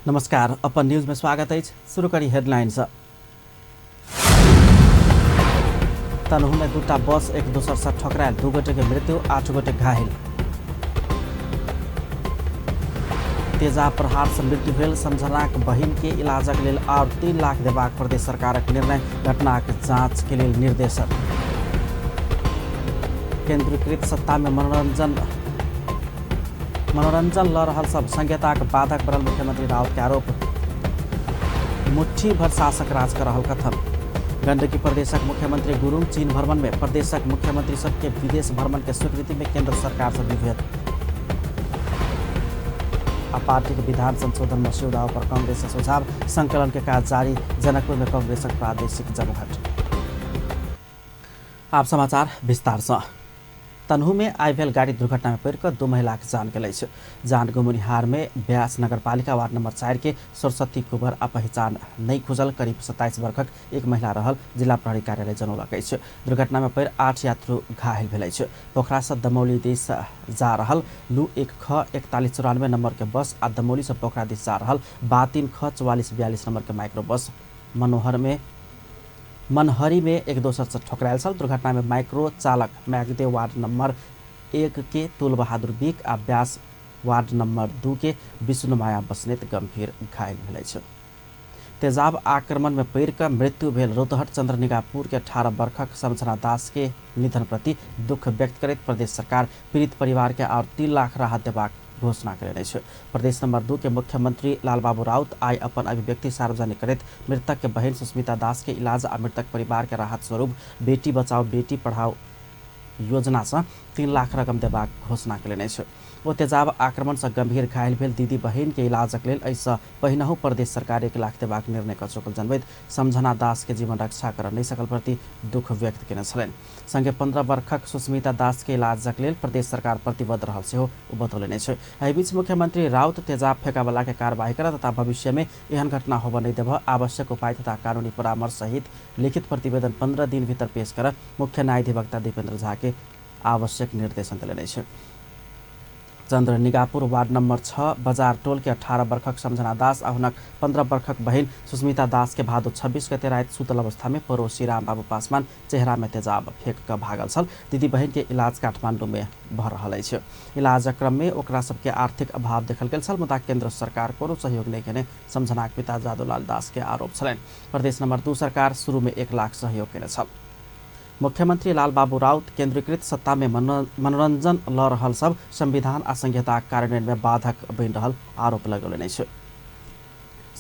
नमस्कार, अपन न्यूज में स्वागत अछि। शुरू करी हेडलाइन से। तनहु में दूटा बस एक दोसर से ठकरायल, 2 गोटे के मृत्यु, 8 गोटे घायल। तेजाब प्रहार से मृत्यु भेल समझनाक बहिन के इलाजक लेल और 3 लाख देबाक प्रदेश सरकारक निर्णय, घटनाक जांच के लेल निर्देशन। केंद्रीकृत सत्ता में मनोरंजन ल रहल सब संहिताक बाधक बनल मुख्यमंत्री राउत के आरोप। मुट्ठी भर शासक राज कर रहल कथन। गंडकी प्रदेशक मुख्यमंत्री गुरुंग चीन भ्रमण में प्रदेशक मुख्यमंत्री सबके विदेश भ्रमण के स्वीकृति में केंद्र सरकार से विभेद। आ पार्टी के विधान संशोधन मस्यौदा पर कांग्रेस से सुझाव संकलन के काज जारी। जनकपुर में कांग्रेसक प्रादेशिक जमघट। आप समाचार विस्तार से। तनहु में आइ भेल गाड़ी दुर्घटना में पड़िकऽ 2 महिलाक जान गेल अछि। जान गुमनिहार में ब्यास नगरपालिका वार्ड नंबर 4 के सरस्वती कुंवर आ पहिचान नहि खुजल करीब 27 वर्षक एक महिला रहल जिला प्रहरी कार्यालय जनौलक अछि। दुर्घटना में पड़ि 8 यात्रु घायल भेल अछि। पोखरा से दमौली दिस जा रहल लू 1 ख 4194 नंबर के बस आ दमौली से पोखरा दिस जा रहल बा 3 ख 4442 नंबर के माइक्रो बस मनहरी में एक दोसर से ठोकरायल छल। दुर्घटना में माइक्रो चालक मैगदे वार्ड नंबर 1 के तुल बहादुर बिक आ ब्यास वार्ड नंबर 2 के विष्णुमाया बस्नेत गंभीर घायल भेल अछि। तेजाब आक्रमण में पड़ि कऽ मृत्यु भेल रौतहट चंद्रनिगापुर के 18 वर्षक समझना दास के निधन प्रति दुख व्यक्त करैत प्रदेश सरकार पीड़ित परिवार के और 3 लाख राहत देबाक घोषणा कयने अछि। प्रदेश नंबर 2 के मुख्यमंत्री लालबाबू राउत आइ अपन अभिव्यक्ति सार्वजनिक करैत मृतक के बहिन सुस्मिता दास के इलाज आ मृतक परिवार के राहत स्वरूप बेटी बचाओ बेटी पढ़ाओ योजना से 3 लाख रकम देबाक घोषणा कयने अछि। ओ तेजाब आक्रमण से गंभीर घायल भेल दीदी बहिन के इलाजक लेल एहिसँ पहिनहु प्रदेश सरकार 1 लाख देबाक निर्णय कऽ चुकल जनबैत समझना दास के जीवन रक्षा करऽ नहि सकल प्रति दुख व्यक्त केने छलनि। संगे 15 वर्षक सुस्मिता दास के इलाजक लेल प्रदेश सरकार प्रतिबद्ध रहल सेहो ओ बतौलनि अछि। एहि बीच मुख्यमंत्री राउत तेजाब फेंकऽवला के कार्यवाही करऽ तथा भविष्य में एहन घटना होबऽ नहि देबऽ आवश्यक उपाय तथा कानूनी परामर्श सहित लिखित प्रतिवेदन 15 दिन भीतर पेश करऽ मुख्य न्यायाधिवक्ता दीपेंद्र झा के आवश्यक निर्देशन देलनि अछि। चंद्रनिगापुर वार्ड नंबर 6 बाजार टोल के 18 वर्षक समझना दास आ हुनक 15 वर्षक बहिन सुस्मिता दास के भादो 26 गते राति सुतल अवस्था में पड़ोसी रामबाबू पासवान चेहरा में तेजाब फेंक कऽ भागल छल। दीदी बहिन के इलाज काठमांडू में भऽ रहल अछि। इलाजक क्रम में ओकरा सबके आर्थिक अभाव देखल गेल छल, मुदा केंद्र सरकार कोनो सहयोग नहि केने समझनाक पिता जादूलाल दास के आरोप छलनि। प्रदेश नंबर 2 सरकार शुरू में 1 लाख सहयोग केने छल। मुख्यमंत्री लालबाबू राउत केंद्रीकृत सत्ता में मनोरंजन ल रहल सब संविधान आ संहिताक कार्यान्वयन में बाधक बनि रहल आरोप लगौलनि अछि।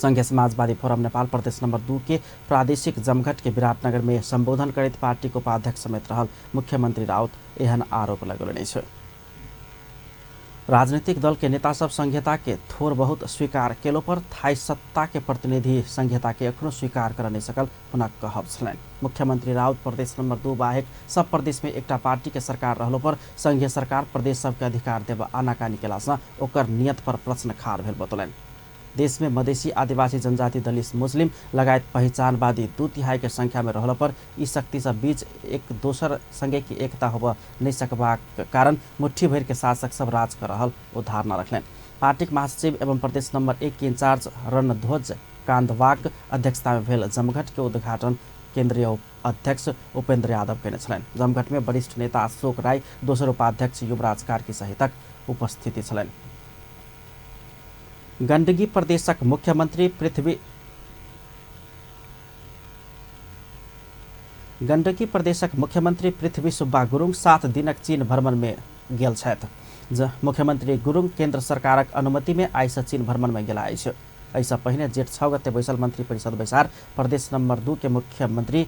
संघीय समाजवादी फोरम नेपाल प्रदेश नंबर 2 के प्रादेशिक जमघट के विराटनगर में संबोधन करैत पार्टी के उपाध्यक्ष समेत रहल मुख्यमंत्री राउत एहन आरोप लगौलनि अछि। राजनीतिक दल के नेता सब संहिता के थोड़ बहुत स्वीकार केलो पर थाई सत्ता के प्रतिनिधि संहिता के एखनो स्वीकार कर नहीं सकल हुनक कहब छलनि। मुख्यमंत्री राउत प्रदेश नंबर 2 बाहेक सब प्रदेश में एकटा पार्टी के सरकार रहलो पर संघीय सरकार प्रदेश सबके अधिकार देब आनाकानी केला से ओकर नियत पर प्रश्न खाड़ भेल बतौलनि। देश में मधेसी, आदिवासी, जनजाति, दलित, मुस्लिम लगायत पहिचानवादी 2/3 के संख्या में रहलो पर ई शक्ति सब बीच एक दोसर संगे की एकता होब नहीं सकबाक कारण मुट्ठी भरि के शासक सब राज कर रहल ओ धारणा रखलनि। पार्टीक महासचिव एवं प्रदेश नंबर 1 के इंचार्ज रणध्वज कांधवाक अध्यक्षता में भेल जमघट के उद्घाटन केंद्रीय अध्यक्ष उपेंद्र यादव केने छलनि। जमघट में वरिष्ठ नेता अशोक राय, दोसर उपाध्यक्ष युवराज कार्की सहितक उपस्थिति छलनि। गंडकी प्रदेशक मुख्यमंत्री पृथ्वी गंडकी प्रदेशक मुख्यमंत्री पृथ्वी सुब्बा गुरुंग 7 दिनक चीन भ्रमण में गेल छथि। मुख्यमंत्री गुरुंग केंद्र सरकारक अनुमति में आइ से चीन भ्रमण में गेला अछि। एहिसँ पहिने जेठ 6 गते बैसल मंत्री परिषद बैसार प्रदेश नंबर 2 के मुख्यमंत्री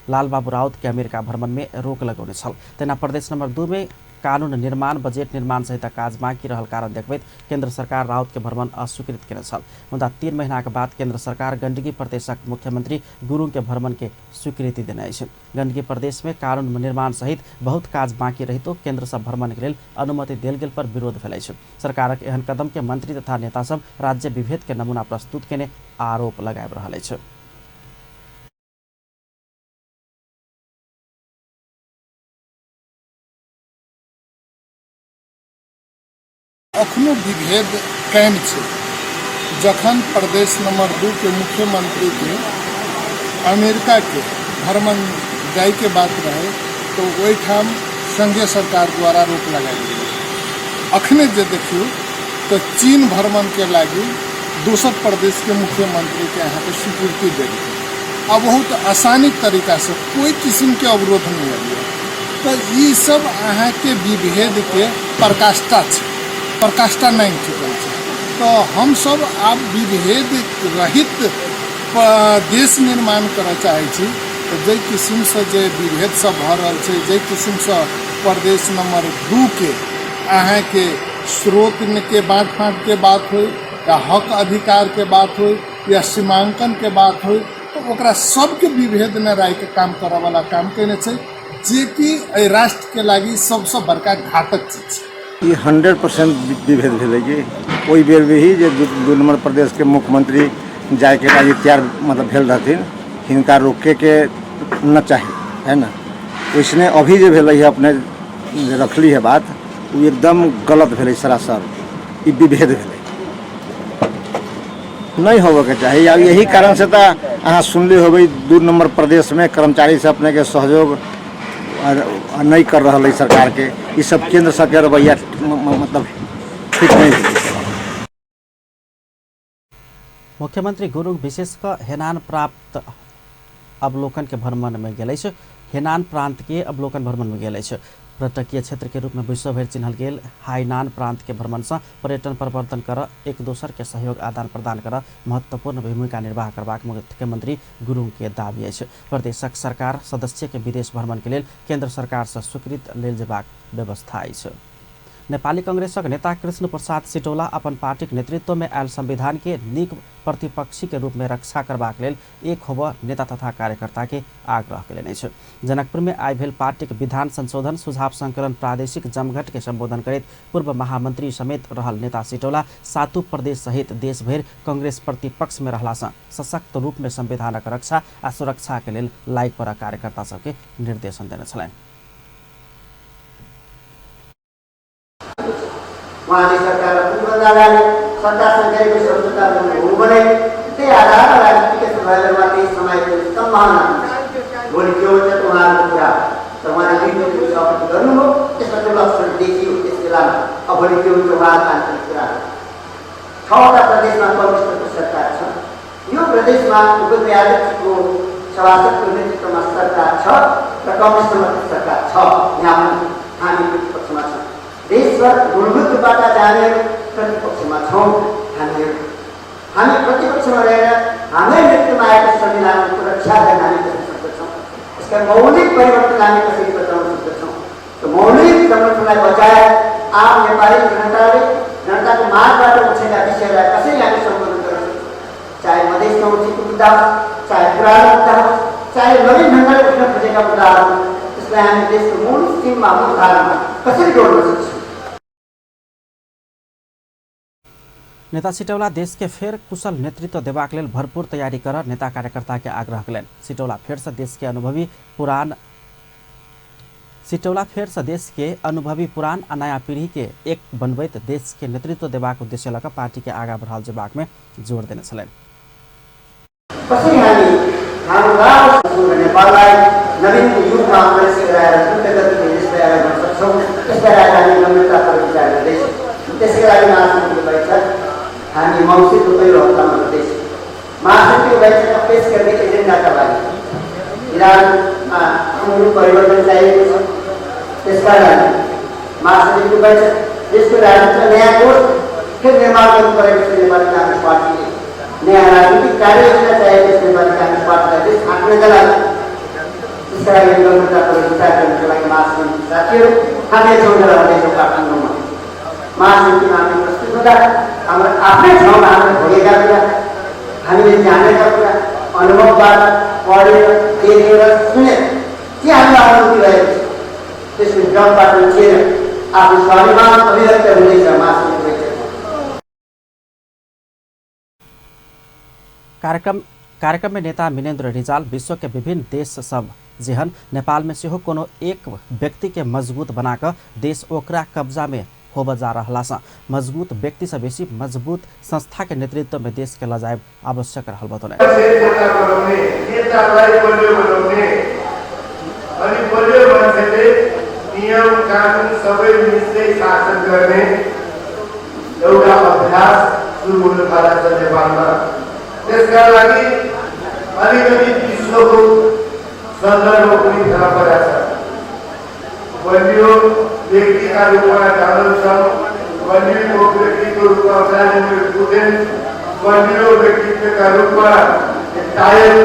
लालबाबू राउत के अमेरिका भ्रमण में रोक लगौने छल। तहिना प्रदेश नंबर 2 में कानून निर्माण, बजट निर्माण सहित काज बाँकी रहल कारण देखबैत केंद्र सरकार राउत के भ्रमण अस्वीकृत केने छल। मुदा 3 महीनाक बाद केंद्र सरकार गंडकी प्रदेशक मुख्यमंत्री गुरुंग के भ्रमण के स्वीकृति देने अछि। गंडकी प्रदेश में कानून निर्माण सहित बहुत काज बाँकी रहितो केंद्र सँ भ्रमण के लेल अनुमति देल गेल पर विरोध भेल अछि। सरकारक एहन कदम के मंत्री तथा नेता सब राज्य विभेद के नमूना प्रस्तुत केने आरोप लगाबि रहल अछि। अखनो विभेद कायम छै। जखन प्रदेश नंबर 2 के मुख्यमंत्रीके अमेरिकाके भ्रमण जाइके बात रहै तऽ ओहिठाम संघीय सरकार द्वारा रोक लगायल गेलै। अखने जे देखियौ तऽ चीन भ्रमणके लागि दोसर प्रदेशके मुख्यमंत्रीके अहाँके स्वीकृति देल गेल आ बहुत आसानी तरीकासँ कोइ किसिमके अवरोध नहि अबैए। तऽ ई सब अहाँके विभेदके प्रकाष्ठा छै, प्रकाष्ठा नाङ्गि चुकल छै। तऽ हमसब आब विभेद रहित देश निर्माण करऽ चाहै छी। तऽ जाहि किसिमसँ जे विभेद सब भऽ रहल छै, जाहि किसिमसँ प्रदेश नंबर 2 के अहाँके स्रोतके बाँट फाँटके बात होइ या हक अधिकारके बात होइ या सीमांकनके बात होइ, तऽ ओकरा सबके विभेदमे राखिके काम करऽवला काम कयने छै, जेकि एहि राष्ट्रके लागि सबसँ बड़का घातक चीज छै। ई 100% विभेद भेलै कि ओहि बेर भी जे दू नम्बर प्रदेशके मुख्यमंत्री जायके लागि तैयार मतलब भेल रहथिन, हिनका रोकैके न चाही, है न। वैसने अभी जे भेलै है, अपने जे रखली है बात, ओ एकदम गलत भेलै, सरासर ई विभेद भेलै, नहि होबऽके चाही। आब यही कारणसँ तऽ अहाँ सुनले होबै, 2 नम्बर प्रदेशमे कर्मचारी सब अपनेके सहयोग नहि कर रहल है सरकारके। ई सब केंद्र सरकार रवैया मतलब ठीक नहि है। मुख्यमंत्री गुरुङ विशेष क हेनान प्राप्त अवलोकन के भ्रमण में गेल अछि। हेनान प्रांत के अवलोकन भ्रमण में गेल अछि। पर्यटकीय क्षेत्र के रूप में विश्वभरि चिन्हल गेल हाइनान प्रांत के भ्रमण सँ पर्यटन प्रवर्धन कर, एक दोसर के सहयोग आदान प्रदान कर महत्वपूर्ण भूमिका निर्वाह करबाक मुख्यमंत्री गुरुङ के दावी अछि। प्रदेशक सरकार सदस्य के विदेश भ्रमण के लेल केंद्र सरकार सँ स्वीकृत लेल जेबाक व्यवस्था अछि। नेपाली कांग्रेसक नेता कृष्ण प्रसाद सिटौला अपन पार्टीक नेतृत्व में आयल संविधान के नीक प्रतिपक्षी के रूप में रक्षा करबाक लेल एक होबऽ नेता तथा कार्यकर्ता के आग्रह कयलनि अछि। जनकपुर में आइ भेल पार्टीक विधान संशोधन सुझाव संकलन प्रादेशिक जमघट के संबोधन करैत पूर्व महामंत्री समेत रहल नेता सिटौला सातु प्रदेश सहित देशभरि कांग्रेस प्रतिपक्ष में रहला सँ सशक्त रूप में संविधानक रक्षा आ सुरक्षा के लेल लागि पड़ऽ कार्यकर्ता सबके निर्देशन देने छलनि। उहाँले सरकारलाई पूर्वजा राखे, सरकारसँग गरेको सम्झौता हो भने त्यही आधारमा राजनीतिक सभाहरूमा त्यही समयको सम्भावना हुन्छ। भोलि के हुन्छ त उहाँहरूको कुरा हो। तर उहाँले दुई बजीको सहमति गर्नुभयो, त्यसमा त्यो लक्षण देखियो त्यस बेलामा। अब भोलि के हुन्छ उहाँहरूको आन्तरिक कुरा हो। 6वटा प्रदेशमा कम्युनिस्टको सरकार छ। यो प्रदेशमा उपेन्द्र यादवजीको सभासदको नेतृत्वमा सरकार छ र कम्युनिस्ट समर्थित सरकार छ। यहाँ पनि हामी प्रतिपक्षमा छौँ। देशभर मूलभूत रूपबाट जानेहरू प्रतिपक्षमा छौँ। हामी प्रतिपक्षमा रहेर हाम्रै नेतृत्वमा आएको संविधानको रक्षा गर्न हामी कसरी सक्दछौँ, यसका मौलिक परिवर्तन हामी कसरी बचाउन सक्दछौँ, त्यो मौलिक संरचनालाई बचाएर आम नेपाली जनताले जनताको मागबाट उठेका विषयलाई कसरी हामी सम्बोधन गर्न सक्छौँ, चाहे मधेसमा उठेको मुद्दा होस्, चाहे पुरानो मुद्दा होस्, चाहे नवीन ढङ्गले उठ्न खोजेका मुद्दाहरू, त्यसलाई हामी देशको मूल सीममा, मूल धारामा कसरी जोड्न सक्छौँ। नेता सिटौला देश के फेर कुशल नेतृत्व देबाक लेल भरपूर तैयारी कर नेता कार्यकर्ता के आग्रह कयलनि। सिटौला फेर से देश के अनुभवी पुरान सिटौला फेर से देश के अनुभवी पुरान आ नया पीढ़ी के एक बनबैत देश के नेतृत्व देबाक उद्देश्य लऽ कऽ पार्टी के आगाँ बढ़ाओल जेबाक में जोर देने छलनि। कसरी हामी हाम्रो गाउँ नेपाललाई नवीन युगमा प्रवेश गराएर द्रुत गतिले देशलाई अगाडि बढ्न सक्छौँ, त्यसलाई हामी गम्भीरतापूर्वक विचार गर्दैछौँ। त्यसैका लागि महासमितिको बैठक हामी मङ्सिरको पहिलो हप्तामा गर्दैछौँ। महासमितिको बैठकमा पेश गर्ने एजेन्डाका लागि इरानमा आमूल परिवर्तन चाहिएको छ। त्यसका लागि महासमितिको बैठक देशको राजनीतिमा नयाँ कोष फेरि निर्माण गर्नु परेको छ। नेपाली काङ्ग्रेस पार्टीले नयाँ राजनीतिक कार्ययोजना चाहिएको छ। नेपाली काङ्ग्रेस पार्टीलाई देश हाँक्नका लागि, त्यसका लागि गम्भीरतापूर्वक विचार गर्नका लागि महासमिति साथीहरू हामी छौँ र हुँदैछौँ। काठमाडौँमा महासमितिमा हामी प्रस्तुत हुँदा हाम्रो आफ्नै ठाउँमा हामीले भोगेका कुरा, हामीले जानेका कुरा, अनुभवबाट पढेर, देखेर, सुनेर के हामीलाई अनुभूति रहेको छ त्यसको क्रमबाट उठिएर आफ्नो स्वाभिमान अभिव्यक्त हुँदैछ महासमिति बैठकमा। कार्यक्रम में नेता मिनेन्द्र रिजाल विश्व के विभिन्न देश सब जेहन नेपाल में सेहो कोनो एक व्यक्ति के मजबूत बनाकर देश ओकरा कब्जा में होबय जा रहला सँ मजबूत व्यक्ति से बेसी मजबूत संस्था के नेतृत्व में देश के लजायब आवश्यक रहल बतौलनि। नियम कानुन सबै मिल्दै शासन गर्ने एउटा अभ्यास सुरु हुन थालेको छ नेपालमा। त्यसका लागि अलिकति विश्वको सन्दर्भ पनि फेला परेको छ। बलियो व्यक्तिका रूपमा डोनाल्ड ट्रम्प, बलियो व्यक्तिको रूपमा भ्लादिमिर पुतिन, बलियो व्यक्तित्वका रूपमा टायल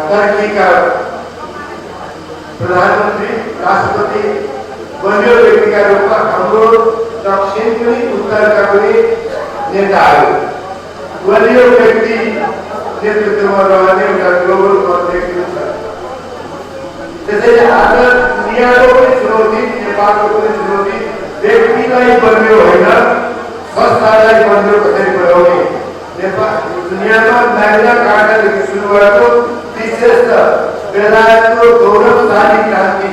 टर्कीका प्रधानमन्त्री, राष्ट्रपति, बलियो व्यक्तिका रूपमा हाम्रो दक्षिण पनि उत्तरका पनि नेताहरू, बलियो व्यक्ति नेतृत्वमा रहने एउटा ग्लोबल कन्टेक्स्ट छ। त्यसैले आज दुनियाँको पनि चुनौती, नेपालको पनि चुनौती व्यक्तिलाई बलियो होइन, संस्थालाई बलियो कसरी बनाउने। नेपाल दुनियाँमा म्याग्ना कार्टादेखि सुरु भएको विशेष त बेलायतको गौरवशाली क्रान्ति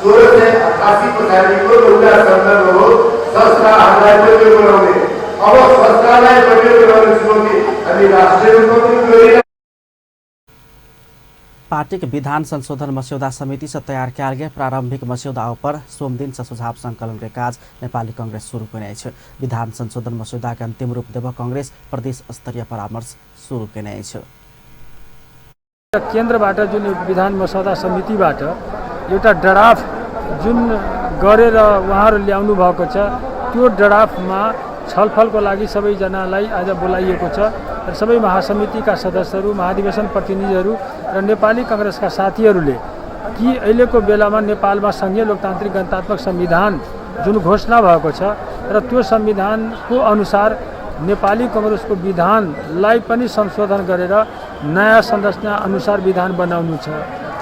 1688 पछाडिको एउटा सन्दर्भ हो संस्थाहरूलाई बलियो बनाउने। अब संस्थालाई बलियो बनाउने चुनौती हामी राष्ट्रिय रूपमा पनि गरिरहेका। पार्टी के विधान संशोधन मस्यौदा समिति से तैयार कयल गेल प्रारंभिक मस्यौदा पर सोमदिन से सुझाव संकलन के काज नेपाली कांग्रेस शुरू केने अछि। विधान संशोधन मस्यौदा के अंतिम रूप देब कांग्रेस प्रदेश स्तरीय परामर्श शुरू केने अछि। केन्द्रबाट जुन विधान मसौदा समितिबाट एउटा ड्राफ्ट जुन गरेर उहाँहरू ल्याउनु भएको छ, त्यो ड्राफ्टमा छलफलको लागि सबैजनालाई आज बोलाइएको छ र सबै महासमितिका सदस्यहरू, महाधिवेशन प्रतिनिधिहरू र नेपाली काङ्ग्रेसका साथीहरूले कि अहिलेको बेलामा नेपालमा सङ्घीय लोकतान्त्रिक गणतान्त्रिक संविधान जुन घोषणा भएको छ र त्यो संविधानको अनुसार नेपाली कङ्ग्रेसको विधानलाई पनि संशोधन गरेर नयाँ संरचना अनुसार विधान बनाउनु छ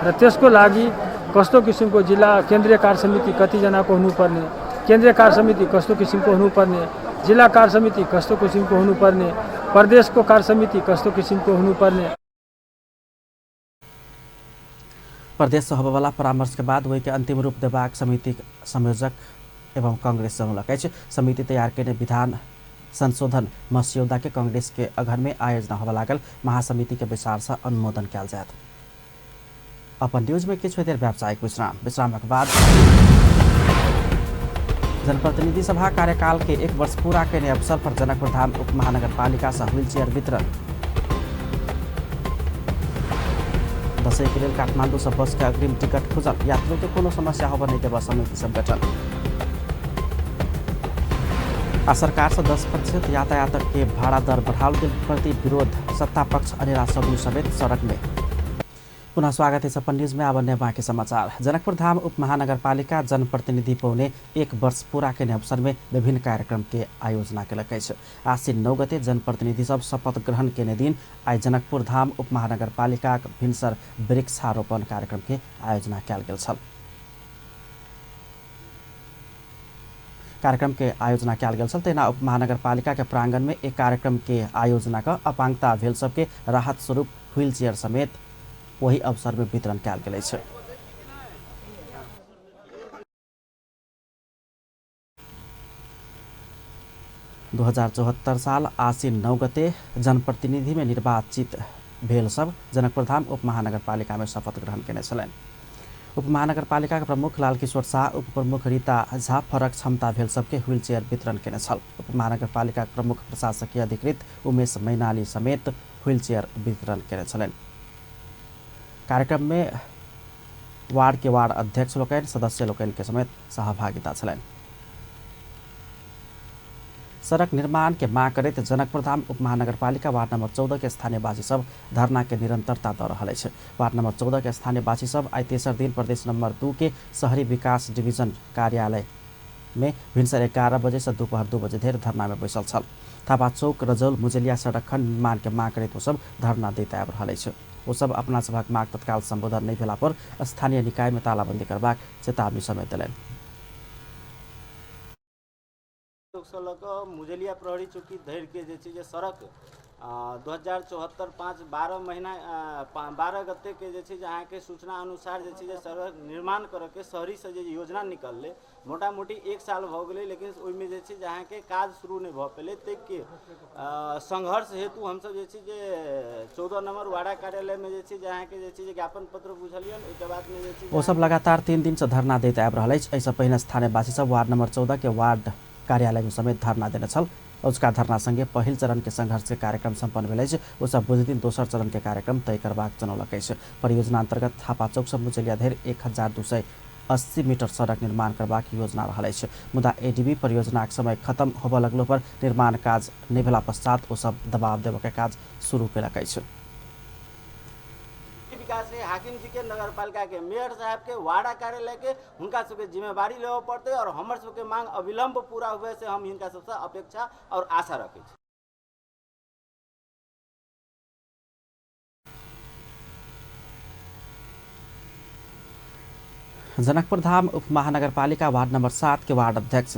र त्यसको लागि कस्तो किसिमको जिल्ला केन्द्रीय कार्य समिति कतिजनाको हुनुपर्ने, केन्द्रीय कार्य समिति कस्तो किसिमको हुनुपर्ने, जिल्ला कार्य समिति कस्तो किसिमको हुनुपर्ने, प्रदेशको कार्य समिति कस्तो किसिमको हुनुपर्ने। प्रदेश से होबयवला परामर्श के बाद वही के अंतिम रूप देबाक समिति संयोजक एवं कांग्रेस जनौलक अछि। समिति तैयार केने विधान संशोधन मस्यौदा के कांग्रेस के अघन में आयोजना होबय लागल महासमिति के विचार से अनुमोदन कयल जायत। अपन न्यूज में किछु देर व्यावसायिक विश्राम, विश्रामक बाद जनप्रतिनिधि सभा कार्यकाल के 1 वर्ष पूरा केने अवसर पर जनकपुरधाम उप महानगरपालिका से व्हीलचेयर वितरण। दसैँ के लेल काठमांडू से बस के अग्रिम टिकट खुजल, यात्रियों के कोनो समस्या होबय नहि देबय समिति सब गठन। आ सरकार से 10% यातायात के भाड़ा दर बढ़ाओल गेल प्रति विरोध, सत्ता पक्ष अनेरा सदु समेत सड़क में। पुनः स्वागत है अपन न्यूज में। अब अन्य बाँकी समाचार। जनकपुरधाम उप महानगरपालिका जनप्रतिनिधि पौने 1 वर्ष पूरा केने अवसर में विभिन्न कार्यक्रम के आयोजना केलक अछि। आश्विन 9 गते जनप्रतिनिधि सब शपथ ग्रहण केने दिन आइ जनकपुरधाम उप महानगरपालिका भिनसर वृक्षारोपण कार्यक्रम के आयोजना कयल गेल छल। कार्यक्रम के आयोजना कयल गेल छल। तहिना उप महानगरपालिका के प्रांगण में एक कार्यक्रम के आयोजना क अपांगता भेल सबके राहत स्वरूप व्हीलचेयर समेत वही अवसर में वितरण कयल गेल अछि। 2074 साल आश्विन 9 गते जनप्रतिनिधि में निर्वाचित भेल सब जनकपुरधाम उप महानगरपालिका में शपथ ग्रहण केने छलनि। उप महानगरपालिका के प्रमुख लालकिशोर शाह, उप प्रमुख रीता झा फरक क्षमता भेल सबके व्हीलचेयर वितरण केने छल। उप महानगरपालिका के प्रमुख प्रशासकीय अधिकृत उमेश मैनाली समेत व्हीलचेयर वितरण केने छलनि। कार्यक्रम में वार्ड के वार्ड अध्यक्ष लोकनि, सदस्य लोकनि के समेत सहभागिता छलनि। सड़क निर्माण के मांग करैत जनकपुरधाम उप महानगरपालिका वार्ड नंबर 14 के स्थानीयवासी सब धरना के निरंतरता दऽ रहल अछि। वार्ड नंबर 14 के स्थानीयवासी सब आइ तेसर दिन प्रदेश नंबर 2 के शहरी विकास डिवीजन कार्यालय में भिनसर 11 बजे से दोपहर 2 बजे धरि धरना में बैसल छल। थापा चौक रजौल मुजेलिया सड़क खंड निर्माण के मांग करैत ओ सब धरना दैत आबि रहल अछि। ओ सब अपना सभक मांग तत्काल संबोधन नहि भेला पर स्थानीय निकाय में तालाबंदी करबाक चेतावनी समेत देलनि। चौकसँ लऽ कऽ मुजेलिया प्रहरी चौकी धरिके जे छै जे सड़क 2074 5 12 महीना 12 गते के जे छै जे अहाँके सूचना अनुसार जे छै जे सड़क निर्माण करऽके शहरीसँ जे योजना निकललै, मोटा मोटी 1 साल भऽ गेलै, लेकिन ओहिमे जे छै जे अहाँके काज शुरू नहि भऽ पेलै। ताहिके संघर्ष हेतु हमसब जे छै जे 14 नंबर वार्ड कार्यालयमे जे छै जे अहाँके जे छै जे ज्ञापन पत्र बुझलियनि। ओहिके बादमे जे छै ओ सब लगातार 3 दिन से धरना दैत आबि रहल अछि। एहिसँ पहिने स्थानीयवासी सब वार्ड नंबर 14 के वार्ड कार्यालय में समेत धरना देने छल। अजुका धरना संगे पहिल चरण के संघर्ष के कार्यक्रम सम्पन्न भेल अछि। ओ सब बुधदिन दोसर चरण के कार्यक्रम तय करबाक जनौलक अछि। परियोजना अंतर्गत थापा चौक से मुजलिया धरि 1280 मीटर सड़क निर्माण करबाक योजना रहल अछि। मुदा एडीबी परियोजनाक समय खत्म होबय लगलो पर निर्माण काज नहि भेला पश्चात ओ सब दबाव देबय के काज शुरू केलक अछि। विकास के हाकिम जी के, नगरपालिका के मेयर साहब के, वार्ड कार्यालय के हुनका सबके जिम्मेवारी लेबऽ पड़तै और हमर सबके मांग अविलंब पूरा हुए से हम हिनका सबसँ अपेक्षा और आशा रखै छी। जनकपुर धाम उप महानगरपालिका वार्ड नंबर 7 के वार्ड अध्यक्ष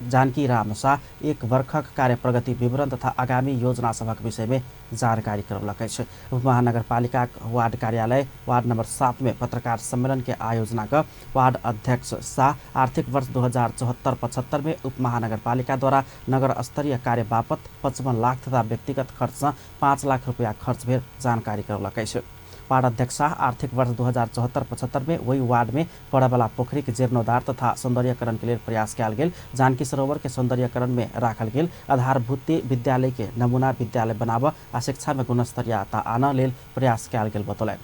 जानकी राम शाह 1 वर्षक कार्य प्रगति विवरण तथा आगामी योजना सभक विषय में जानकारी करौलक अछि। उप महानगरपालिका वार्ड कार्यालय वार्ड नंबर 7 में पत्रकार सम्मेलन के आयोजना क वार्ड अध्यक्ष शाह आर्थिक वर्ष 2074-75 में उप महानगरपालिका द्वारा नगर स्तरीय कार्य बापत 55 लाख तथा व्यक्तिगत खर्च से 5 लाख रुपया खर्च भेल जानकारी करौलक अछि। वार्ड अध्यक्ष शाह आर्थिक वर्ष 2074-75 में वही वार्ड में पड़यवाला पोखरी के जीर्णोद्धार तथा सौंदर्यकरण के लिए प्रयास कयल गेल। जानकी सरोवर के सौंदर्यकरण में राखल गेल। आधारभूत विद्यालय के नमूना विद्यालय बनाबऽ आ शिक्षा में गुणस्तरीयता आनऽ लेल प्रयास कयल गेल बतौलनि।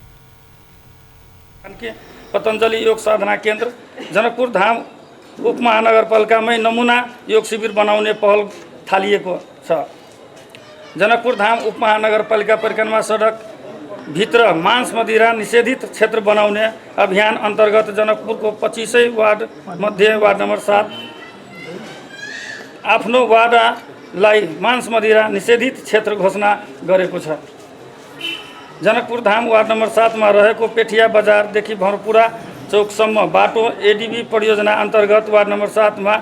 पतंजलि योग साधना केन्द्र जनकपुर धाम उप महानगरपालिकामै नमुना योग शिविर बनाउने पहल थालिएको छ। जनकपुर धाम उप महानगरपालिका परिक्रमा सडक भित्र मांस मदिरा निषेधित क्षेत्र बनाउने अभियान अन्तर्गत जनकपुरको 25 वार्ड मध्ये वार्ड नम्बर 7 आफ्नो वार्डलाई मांस मदिरा निषेधित क्षेत्र घोषणा गरेको छ। जनकपुर धाम वार्ड नम्बर 7 मा रहेको पेठिया बजारदेखि भरपुरा चौकसम्म बाटो एडिबी परियोजना अन्तर्गत वार्ड नम्बर 7 मा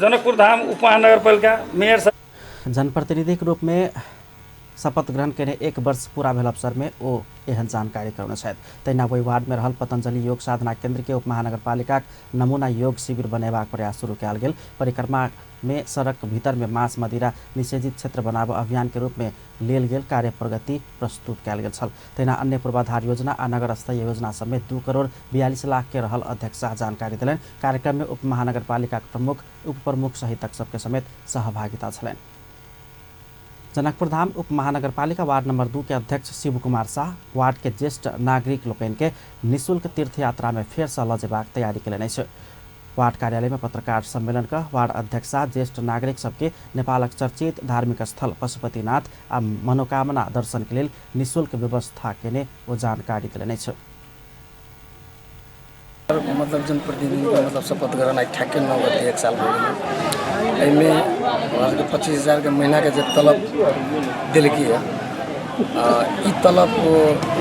जनकपुर धाम उपमहानगरपालिका मेयर जनप्रतिनिधिक रूप में शपथ ग्रहण केने 1 वर्ष पूरा भेल अवसर में ओ एहन जानकारी करौने छथि। तहिना ओहि वार्ड में रहल पतंजलि योग साधना केंद्र के उपमहानगरपालिकाक नमूना योग शिविर बनेबाक प्रयास शुरू कयल गेल। परिक्रमा में सड़क भीतर में मांस मदिरा निषेधित क्षेत्र बनाबऽ अभियान के रूप में लेल गेल कार्य प्रगति प्रस्तुत कयल गेल छल। तहिना अन्य पूर्वाधार योजना आ नगर स्तरीय योजना समेत 2 करोड़ 42 लाख के रहल अध्यक्ष शाह जानकारी देलनि। कार्यक्रम में उप महानगरपालिकाक प्रमुख, उप प्रमुख सहितक सबके समेत सहभागिता छलनि। जनकपुर धाम उप महानगरपालिका वार्ड नंबर 2 के अध्यक्ष शिव कुमार शाह वार्ड के ज्येष्ठ नागरिक लोकनि के निःशुल्क तीर्थ यात्रा में फेर से लऽ जेबाक तैयारी केलनि अछि। वार्ड कार्यालय में पत्रकार सम्मेलन क वार्ड अध्यक्ष शाह ज्येष्ठ नागरिक सबके नेपालक चर्चित धार्मिक स्थल पशुपतिनाथ आ मनोकामना दर्शन के लेल निःशुल्क व्यवस्था केने ओ जानकारी देलनि अछि। मतलब जनप्रतिनिधि मतलब शपथ ग्रहण आइ ठ्याक्कै 9 गते 1 साल भऽ गेलै। एहिमे हमरा सबके 25,000 के महीना के जे तलब देलकै ई तलब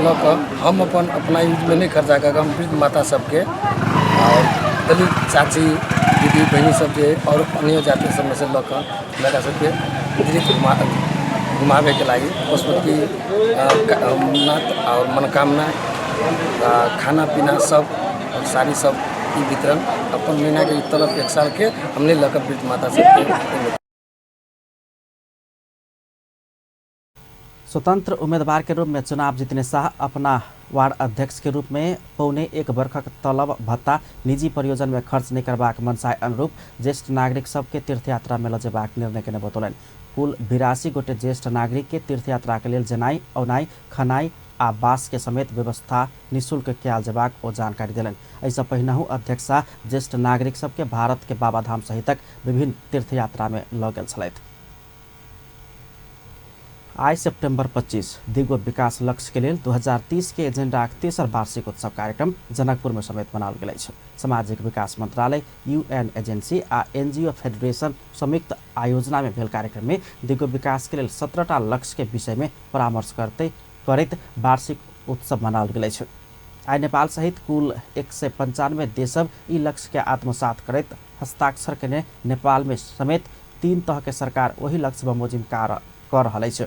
लऽ कऽ हम अपन अपना यूजमे नहि खर्चा कऽ कऽ हम वृद्ध माता सबके और दलित चाची दीदी बहिनी सब जे और अन्य जाति सबमे से लऽ कऽ हुनका सबके वृद्ध घुमाबैके लागि पशुपति नाथ और मनोकामना खाना पीना सब और साड़ी सब ई वितरण अपन महीना के तलब 1 साल के हमने लऽ कऽ वृद्ध माता सबके। स्वतंत्र उम्मीदवार के रूप में चुनाव जीतने शाह अपना वार्ड अध्यक्ष के रूप में 0.75 वर्षक तलब भत्ता निजी परियोजन में खर्च नहीं करबाक मनसाय अनुरूप ज्येष्ठ नागरिक सबके तीर्थयात्रा में लऽ जेबाक निर्णय केने बतौलनि। कुल 82 गोटे ज्येष्ठ नागरिक के तीर्थयात्रा के लेल जेनाइ औनाइ खनाइ आ बास के समेत व्यवस्था निःशुल्क कयल जेबाक ओ जानकारी देलनि। एहिसँ पहिनहु अध्यक्ष शाह ज्येष्ठ नागरिक सबके भारत के बाबाधाम सहितक विभिन्न तीर्थयात्रा में लऽ गेल छलथि। आइ सेप्टेम्बर 25 दिगो विकास लक्ष्य के लेल 2030 के एजेंडाक तेसर वार्षिक उत्सव कार्यक्रम जनकपुर में समेत मनाओल गेल अछि। सामाजिक विकास मंत्रालय, यूएन एजेंसी आ एनजीओ फेडरेशन संयुक्त आयोजना में भेल कार्यक्रम में दिगो विकास के लेल 17टा लक्ष्य के विषय में परामर्श करैत वार्षिक उत्सव मनाओल गेल अछि। आइ नेपाल सहित कुल 195 देश सब ई लक्ष्य के आत्मसात करैत हस्ताक्षर केने नेपाल में समेत तीन तह के सरकार ओही लक्ष्य बमोजिम कार्य कर रहल अछि।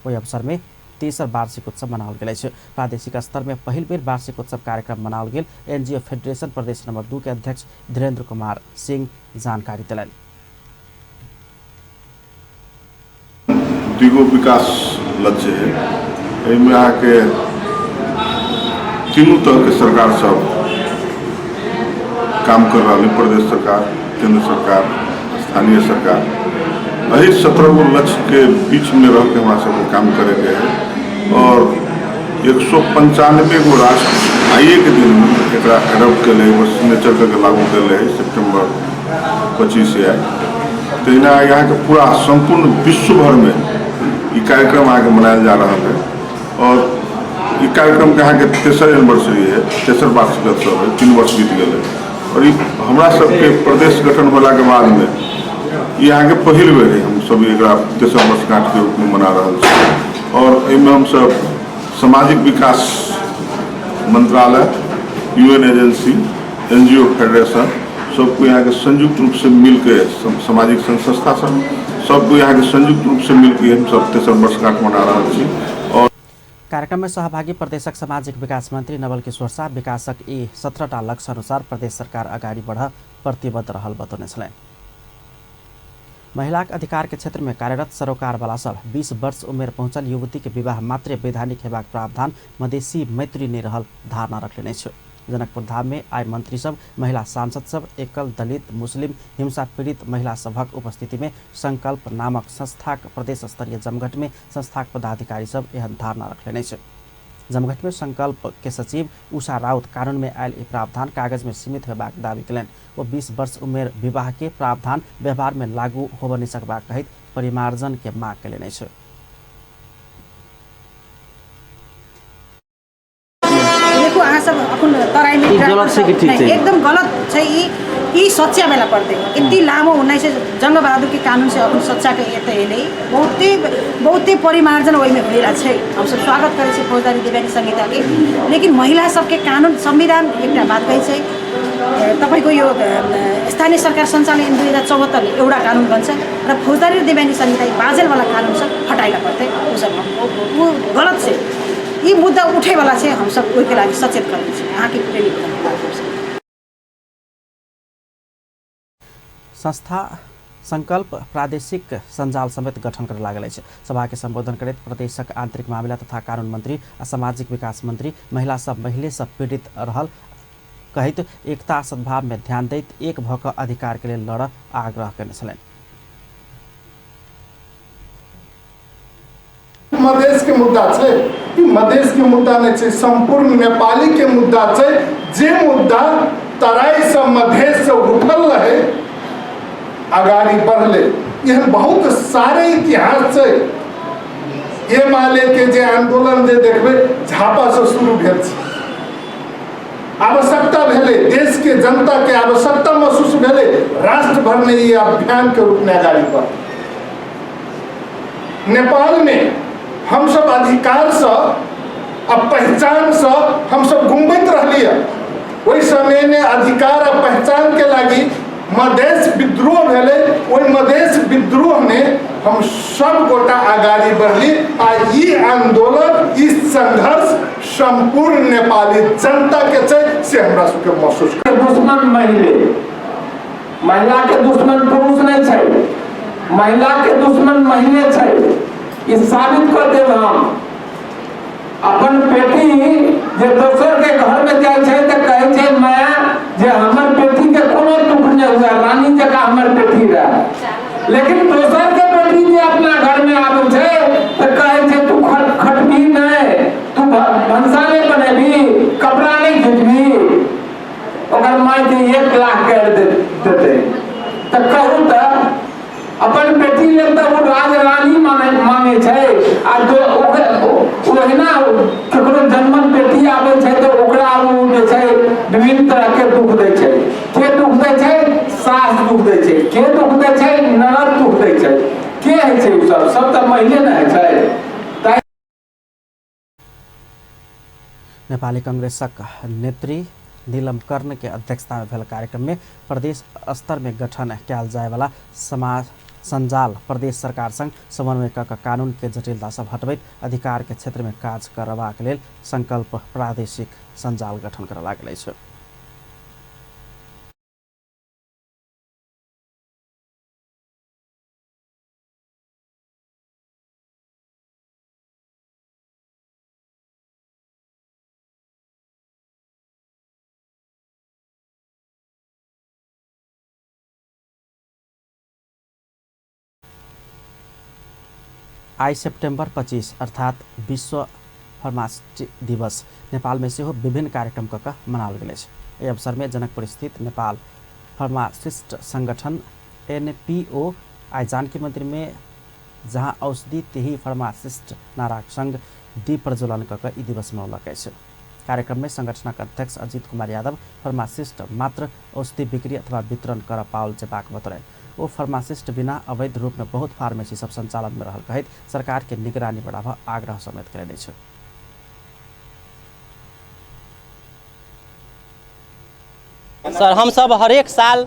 ओहि अवसर में तेसर वार्षिक उत्सव मनाओल गेल अछि। प्रादेशिक स्तर में पहिल बेर वार्षिक उत्सव कार्यक्रम मनाओल गेल एनजीओ फेडरेशन प्रदेश नंबर 2 के अध्यक्ष धीरेन्द्र कुमार सिंह जानकारी दिलनि। द्विगो विकास लक्ष्य है, एहिमे अहाँके तीनू तरहके सरकार सब काम कर रहल है, प्रदेश सरकार, केंद्र सरकार, स्थानीय सरकार। एहि 17 गो लक्ष्य के बीच में रह के हमरा सबके काम करे के है और 195 गो राष्ट्र आइए के दिन में एकरा एडॉप्ट कैले, सिग्नेचर करके लागू कैले है सितंबर 25 आए। तहिना यहाँ के पूरा संपूर्ण विश्व भर में ई कार्यक्रम अहाँके मनायल जा रहा है और ई कार्यक्रम के अहाँके तेसर एनिवर्सरी है, तेसर वार्षिक उत्सव है, 3 वर्ष बीत गेल है और ई हमरा सबके प्रदेश गठन होला के बाद में ई अहाँके पहिल बेर है हम सब एकरा तेसर वर्षगांठ के रूप में मना रहल छी। और एहिमे हमसब सामाजिक विकास मंत्रालय, यूएन एजेंसी, एनजीओ फेडरेशन सबको यहाँ के संयुक्त रूप से मिलके सामाजिक संस्था सब सबको यहाँ के संयुक्त रूप से मिलके हम सब तेसर वर्षगांठ मना रहल छी। और कार्यक्रम में सहभागी प्रदेशक सामाजिक विकास मंत्री नवल किशोर शाह विकासक ई 17टा लक्ष्य अनुसार प्रदेश सरकार अगाडि बढ़ प्रतिबद्ध रहल बतौने छलनि। महिलाक अधिकार के क्षेत्र में कार्यरत सरोकारवाला सब 20 वर्ष उमेर पहुँचल युवती के विवाह मात्रे वैधानिक हेबाक प्रावधान मधेसी मैत्री नहि रहल धारणा रखलेने अछि। जनकपुर धाम में आइ मंत्री सब, महिला सांसद सब, एकल दलित, मुस्लिम, हिंसा पीड़ित महिला सभक उपस्थिति में संकल्प नामक संस्थाक प्रदेश स्तरीय जमघट में संस्थाक पदाधिकारी सब एहन धारणा रखलेने अछि। जमघट में संकल्प के सचिव उषा राउत कानून में आयल ई प्रावधान कागज में सीमित होबाक दावी कयलनि। ओ 20 वर्ष उमेर विवाह के प्रावधान व्यवहार में लागू होब नहि सकबाक कहैत परिमार्जन के मांग कयलनि अछि। देखो अहाँ सब अपन तराई में गलत छै कि ठीक छै? एकदम गलत छै। ई सच्चा बेला पड़तै। यति लामो 19 जङ्गबहादुर के कानून से अपन सच्चा के एतऽ एलै, बहुते बहुते परिमार्जन ओहिमे भेल छै। हम सब स्वागत करै छी फौजदारी देवानी संहिता के, लेकिन महिला सबके कानून संविधान एकटा बात कहै छै, तपाईँको यो स्थानीय सरकार सञ्चालन ऐन 2074 एउटा कानुन बन्छ र फौजदारी देवानी संहिता बाजेलवाला कानुन सब हटाइला पड़तै। ऊ सब ऊ गलत छै। यी मुद्दा उठेवाला छै, हम सब ओहिके लागि सचेत करै छी अहाँके टेलिफोनके माध्यमसँ। संस्था संकल्प प्रादेशिक सञ्जाल समेत गठन कर लागल अछि। सभा के संबोधन करैत प्रदेशक आंतरिक मामिला तथा कानून मंत्री आ सामाजिक विकास मंत्री महिला सब महिले सब पीड़ित रहल कहैत एकता सद्भाव में ध्यान दैत एक भऽ कऽ अधिकार के लेल लड़ आग्रह कयने छलनि। मधेश के मुद्दा छै, ई मधेश के मुद्दा नहीं छै, संपूर्ण नेपाली के मुद्दा छै। जे मुद्दा तराई से मधेश से उठल रहे अगाड़ी बढ़ले, एहन बहुत सारे इतिहास छै। एमाले के जे आंदोलन जे देखबै झापा से शुरू भेल छै। आवश्यकता भेलै, देश के जनता के आवश्यकता महसूस भेलै, राष्ट्र भर में ये अभियान के रूप में अगाड़ी बढ़। नेपाल में हम सब अधिकार से आ पहचान से हम सब घूमैत रहलियै। ओहि समय में अधिकार आ पहचान के लागी मधेश विद्रोह भेलै। ओहि मधेश विद्रोह में हम सब गोटा अगाड़ी बढ़ली आ ई आंदोलन, ई संघर्ष संपूर्ण नेपाली जनता के छै, से हमरा सबके महसूस कर। दुश्मन महिले, महिला के दुश्मन पुरुष नहीं छै, महिला के दुश्मन महिले छै, ई साबित कर देब हम। अपन बेटी जे दोसर के घर में जाइ छै तऽ कहै छै माय जे हमर बेटी के कोनो दुख नहीं हुआ, रानी जकाँ हमर बेटी रहे। लेकिन दोसर के बेटी जे अपना घर में आबै छै तऽ कहै छै तू खटबी नहीं, तू भनसा नहीं बनेबी, कपड़ा नहीं खींचबी, ओकर माय के 1 लाख कर देतै। तऽ कहू तऽ अपन बेटी लेल तऽ ओ राज रानी माने छै आ ओहिना ककरो जन्मल बेटी आबै छै तऽ ओकरा ओ जे छै विभिन्न तरह के दुख दै छै। के दुख दै छै? सास दुख दै छै। के दुख दै छै? ननद दुख दै छै। के होइ छै ओ सब? सब तऽ महिले ने होइ छै। नेपाली कांग्रेसक नेत्री नीलम कर्ण के अध्यक्षता में भेल कार्यक्रम में प्रदेश स्तर में गठन कयल जाय वाला संजाल प्रदेश सरकार संग समन्वय क कऽ कानून के जटिलता सब हटबैत अधिकार के क्षेत्र में काज करबाक लेल संकल्प प्रादेशिक संजाल गठन करऽ लागल अछि। आई सेप्टेम्बर 25 अर्थात विश्व फार्मासिस्ट दिवस नेपाल में सेहो विभिन्न कार्यक्रम क कऽ मनाओल गेल अछि। एहि अवसर में जनकपुर स्थित नेपाल फार्मासिस्ट संगठन एनपीओ आई जानकी मंदिर में जहाँ औषधि त्यही फार्मासिस्ट नाराक संग दीप प्रज्वलन क कऽ ई दिवस मनौलक अछि। कार्यक्रम में संगठनक अध्यक्ष अजित कुमार यादव फार्मासिस्ट मात्र औषधि बिक्री अथवा वितरण कर पाओल जेबाक बतौलनि। ओ फार्मासिस्ट बिना अवैध रूप में बहुत फार्मेसी सब संचालन में रहल कहैत सरकार के निगरानी बढ़ाबऽ आग्रह समेत कयलनि अछि। सर, हम सब हरेक साल